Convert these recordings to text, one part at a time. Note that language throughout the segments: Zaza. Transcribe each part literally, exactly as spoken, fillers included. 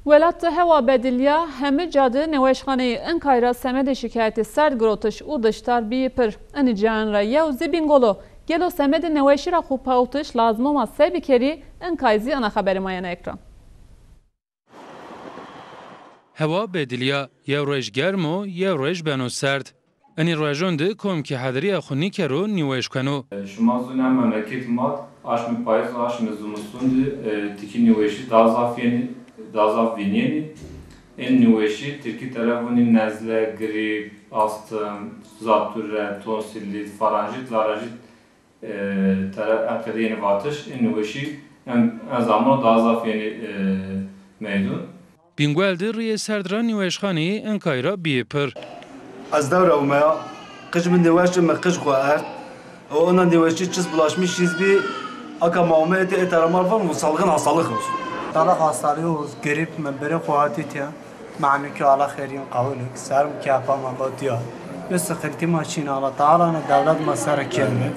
Welat de hewa bedilîya, heme ca de nêweşxaneyê inkay ra semedê şikayetê serd girotiş û diştar bîyî pir. Enî cayan ra yew zî Bîngol o. Gelo semedê nêweşî ra xwu pawitiş lazim o ma se bikerî, inkay zî ina xeberê ma yena ekran. Hewa bedilîya, yew roj germ o, yew roj beno serd. Enî rojon de kom kî hedirîya xwu nîkero, nîweş keno. Şima zûn, em memleketê ma de aşmê payîz û aşmê zimistûn de, e, tikî nîweşî daha zaf yenî, daha zaf vînyenî. Ên nîweşî tirkî tera vûnî nezle, grîp, astim, zatûre, tonsîlît, faranjît, larajît, e, tera en qede yenî vatiş. Ên nîweşî en, en zamano daha zaf yenî, e, meydûn. Bîngol de rîyê serd ra nîweşxaneyî inkay ra bîyê pir. Ez dew ra umeya, qij mi nêweş, mi qij xwu erd. O ona nêweşî çiz bulaşmış çiz bî, aka ma umeyê te ê tera ma van, bu salgın hastalık olsun. Salgın hastalığı olsun, grip, mi bere xwu hatî tiya. Manu ki Allah xeyrîn qawil ik, ser mi kefa ma batiya. Bi sıkıntı ma çin, Allah Teala ne devlet ma ser kerme.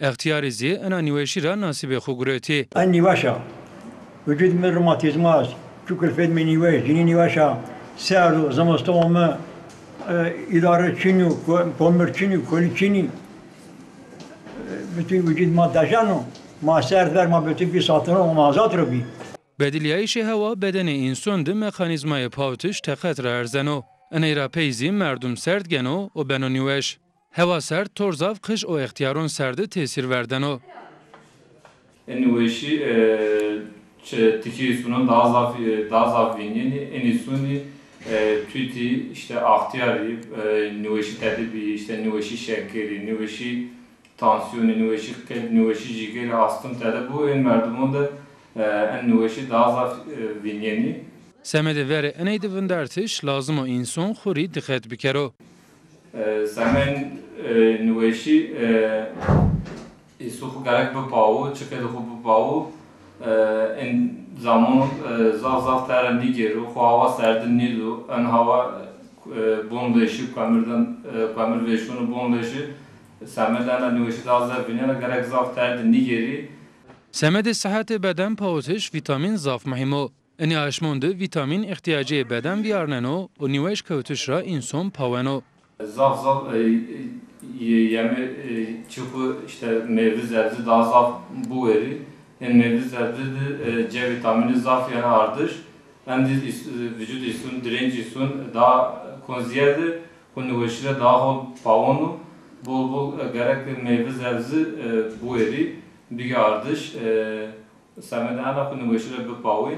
Extîyarî zî ina nîweşî ra nasîbê xwu guretî. En nîweş a. Vücud mi romatizma est. Çu kulfet mi nîweş, cinî nîweş a. Serd o, zimiston mi, e, îdare çinî yo, ko-, komir çinî yo, kolî çinî. E, bütün vücud ma dejeno. Ma serd ver, ma bütün bir saatino, ma azad ro bî. Bedilîyayîşê hewa bedenê înson de mekanîzmayê pawitiş teqet raerzeno. Iney ra pey zî merdum serd geno û beno nîweş. Hewa serd tor zaf qij û extîyaron ser de tesîr verdeno. Ê nîweşî, e, çi tikî îsûnan daha zaf, e, daha zaf vînyenî. Ên îsûnî, e, tutî, îşte axtîyarî, e, nîweşî tede bî, îşte nîweşî şekerî, nîweşî tansîyonî, nîweşî qelb, nîweşî cîgerî, astim tede bo, ên merdimon de, e, en nîweşî daha zaf, e, vînyenî. Semedê verê eney de vindertiş lazim o înson xwu rî diqet bikero. E, semên, e, nîweşî, e, îsû xwu gerek bipawo, çiqê de xwu bipawo. E, ên zamon, e, zaf zaf tera nîgêro, xwu hawa serdin nîdo, en hawa, e, bon leşî, kuemirden, e, kuemir vêşono bon leşî, semedê ena nîweşî daha zaf vînena, gerek zaf terdin nîgêrî. Semedê sihetê beden pawitiş vîtamîn zaf muhîm o. Inî aşmon de vîtamîn îhtîyacê beden vîyarneno û nîweş kewtiş ra înson paweno. Zaf zaf, e, e, yeme, e, çi xwu îşte meyve zebze daha zaf biwerî. Ên meyve zebze de, e, C vîtamînî zaf yena ardiş. Endî îs-, e, vücud îsûn, direnc îsûn daha kon zîyade, xwu nîweşî ra daha hol pawono. Bol bol, e, gerek meyve zebze, e, biwerî, bigî ardiş. E, Semedê ena xwu nîweşî ra bipawî.